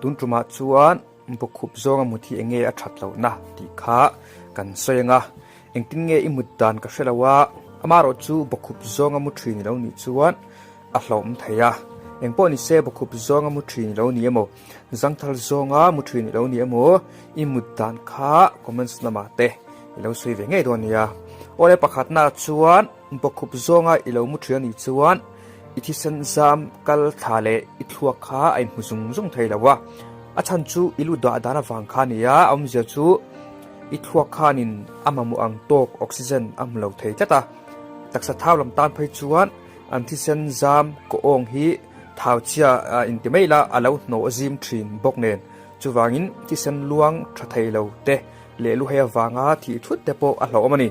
Tun tumah chuan bawkkhup zawnga mut hi enge a that lohna tih kha kan sawi ang a, engtin nge i mut dan ka hre lo a, amaherawh chu bawkkhup zawnga mu thin i lo nih chuan a hlauhawm thei a, engpawh ni se bawkkhup zawnga mu thin i lo ni emaw, zangthal zawnga mu thin i lo ni emaw i mut dan kha comments lamah te i lo sawi ve ngei dawn nia. Awle pakhatnaah chuan bawkkhup zawnga i lo mu thin a nih chuan i thisen zam kal thla leh i thluak kha a inhmu zung zung thei lo a, a chhan chu i lu dah dan avang kha a ni a, a awmzia chu i thluak khanin a mamawh ang tawk oxygen a hmu lo thei tlat a, taksa thau lam tan phei chuan an thisen zam kaw awng hi thau chhia inti mai la a lo hnawh zim thin bawk nen chuvangin thisen luang tha thei lo te leh lu hei avanga thih thut te pawh a hlauhawm a ni.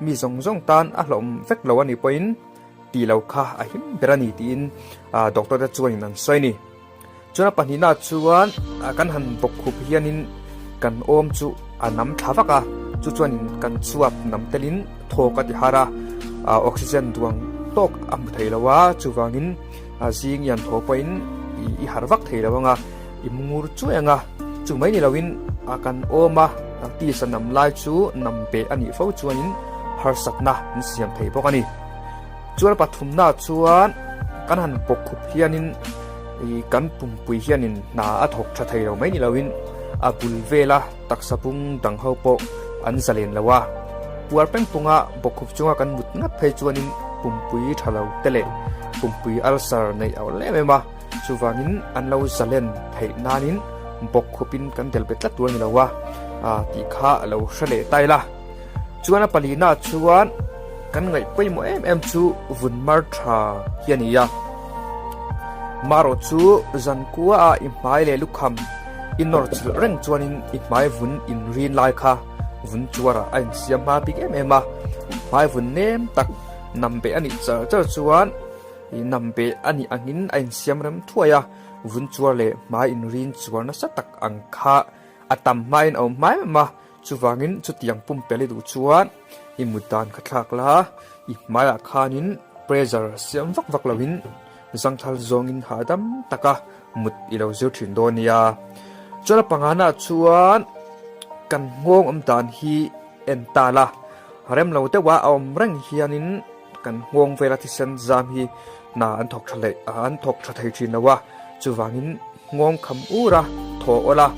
Mi zawng zawng tan a hlauhawm vek lo a nih pawhin tih lo kha a him ber a ni tiin doctor te chuanin an sawi a ni. Chuan a pahnihna chuan kan han bawk khup hianin kan awm chu a nam thla vak a, chu chuanin kan chhuak nam telin thawk a ti har a, oxygen duang tawk a hmu thei lo a, chuvangin zing i han thaw pawhin i harh vak thei lo ang a, i mu ngur chuai ang a, chu mai ni loin kan awm a, tisa nam lai chu nam beh a nih fo chuanin harsatna an siam thei bawk a ni. Chuan pathumna chuan kan han bawk khup hianin ih kan pumpui hianin hna a thawk tha thei lo mai ni loin a bul vela taksa bung dang ho pawh an zalen lo a. Puar peng punga bawk khup chunga kan mut ngat phei chuanin pumpui tha lo te leh pumpui ulcer neih a awm em em a, chuvangin an lo zalen theih nanin bawk khupin kan del bet tlat tur a ni lo a tih kha a lo hre leh ta ila. Chuan a palina chuan kan ngaih pawimawh em em chu vun mar tha hi a ni a. Marawh chu zan kua a i hmai leh lukham i nawr chilh reng chuanin i hmai vun inrin lai kha vun chuarah a insiam hma bik em em a. Hmai vun nem tak nam beh a nih char char chuan i nam beh a nih angin a insiam rem thuai a. Vun chuar leh hmai inrin chuar nasa tak ang kha a tam hmain a awm hmai em a. Chuvangin chutiang pumpelh i duh chuan i mut dan kha thlak la, i hmaiah khanin pressure siam vak vak loin zangthal zawngin hahdam taka mut i lo zir thin dawn nia. Chuan a pangana chuan kan nghawng awm dan hi en ta la, rem lo deuha a awm reng hianin kan nghawng vela thisen zam hi hna an thawk tha leh an thawk tha thei thin lo a, chuvangin Nghawng kham ur a, thaw awl a,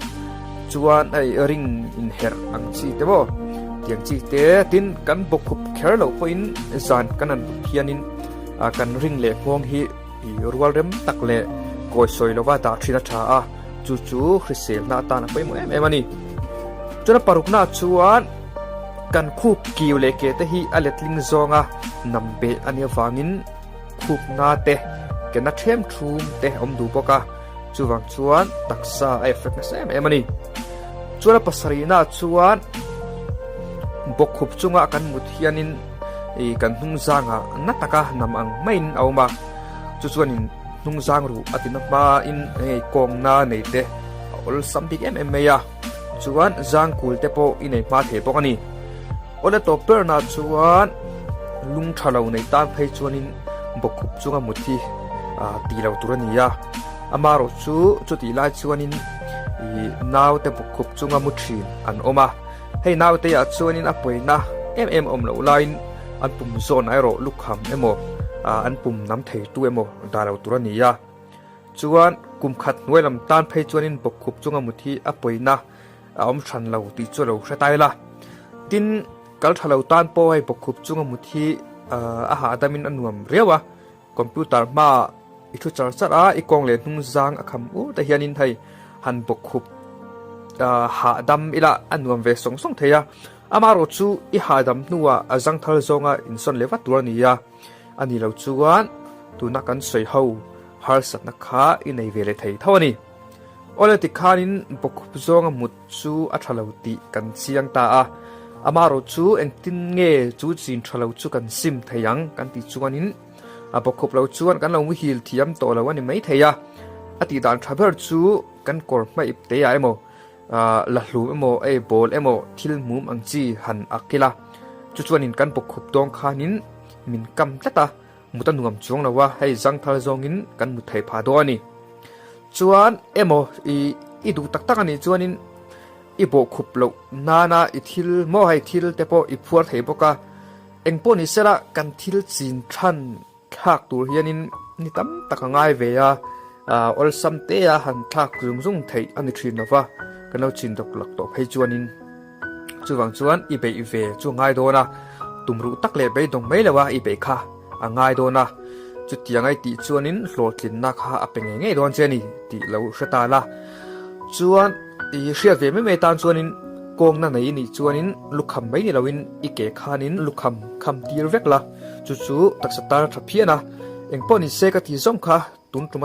chuan hei ring inherh ang chi te maw tiang chi te tin kan bawkkhup kher loh pawhin zan kan han bawk hianin kan ring leh nghawng hi rual rem tak leh kawi sawi lova dah thin a tha a, chu chu hriselna atan a pawimawh em em a ni. Chuan a parukna chuan kan khup kiu leh ke te hi a letling zawnga nam beh a nih avangin Khupna te, kena ṭhem ṭhum te awm duh bawk a, chuvang chuan taksa a effect nasa em em a ni. Chuan a pasarihna chuan bawkkhup chunga kan mut hianin ih kan hnungzangah na taka nam ang maiin a awm a, chu chuanin hnungzang ruh a tina hmain hei kawngna nei te a awlsam bik em em mai a, chuan zangkul te pawh i nei hma thei bawk a ni. Awle tawp berna chuan lung tha lo nei tan phei chuanin bawkkhup chunga mut hi tih lo tur a ni a, amaherawh chu chutih lai chuanin ih naute bawkkhup chunga mu thin an awm a, hei naute ah chuanin a pawina em em awm loh laiin an pum zawn erawh lukham emaw an pum nam thei tu emaw dah lo tur a ni a, chuan kum khat hnuai lam tan phei chuanin bawkkhup chunga mut hi a pawina A awm hran lo tih chu a lo hre tai la. Tin, kal tha lo tan pawh hei bawkkhup chunga mut hi a hahdamin a nuam riau a. Computer hmaah i thu char char a, i kawng leh hnung zang a kham ur te hianin hei han bawkkhup hahdam ila a nuam ve sawng sawng thei a. Amaherawh chu i hahdam hnuah a zangthal zawnga insawn leh vat tur a ni a. A ni lo chuan tuna kan sawi ho harsatna kha i nei ve leh thei tho a ni. Awle tikhanin bawkkhup zawnga mut chu a tha lo tih kan chiang ta a, amaherawh chu engtin nge chu chin tha lo chu kan sim thei ang kan tih chuanin a bawkkhup lo chuan kan lo muhil thiam tawh lo a ni mai thei a, a tih dan tha ber chu kan kawr hma ip te ah emaw la hlum emaw ei bawl emaw thil mum ang chi han ak ila chu chuanin kan bawkkhup dawng khanin min kam tlat a. Mut a nuam chuang lo a, hei zangthal zawngin kan mut thei phah dawn a ni. Chuan emaw i I duh tak tak a nih chuanin i bawhkhup loh nana i thil maw hei thil te pawh i phuar thei bawk a. Eng pawh ni sela kan thil chin than thlak tur hianin ni tam tak a ngai ve a, awlsam te a han thlak zung zung theih a ni thin lo va, kan lo chin dawk lak tawh phei chuanin chuvang chuan i beih ve chu a ngai dawn a, tumruh tak leh beidawng mai lo a i beih kha a ngai dawn a, chutiang a i tih chuanin hlawhtlinna kha a pe ngei ngei dawn che a ni tih lo hre ta la. Chuan i hriat ve mai mai tan chuanin kawngna nei i nih chuanin lukham mai ni loin i ke khanin lukham kham tir vek la, chu chu taksa tan a tha phian a, engpawh ni se ka ti zawng kha tun tum a.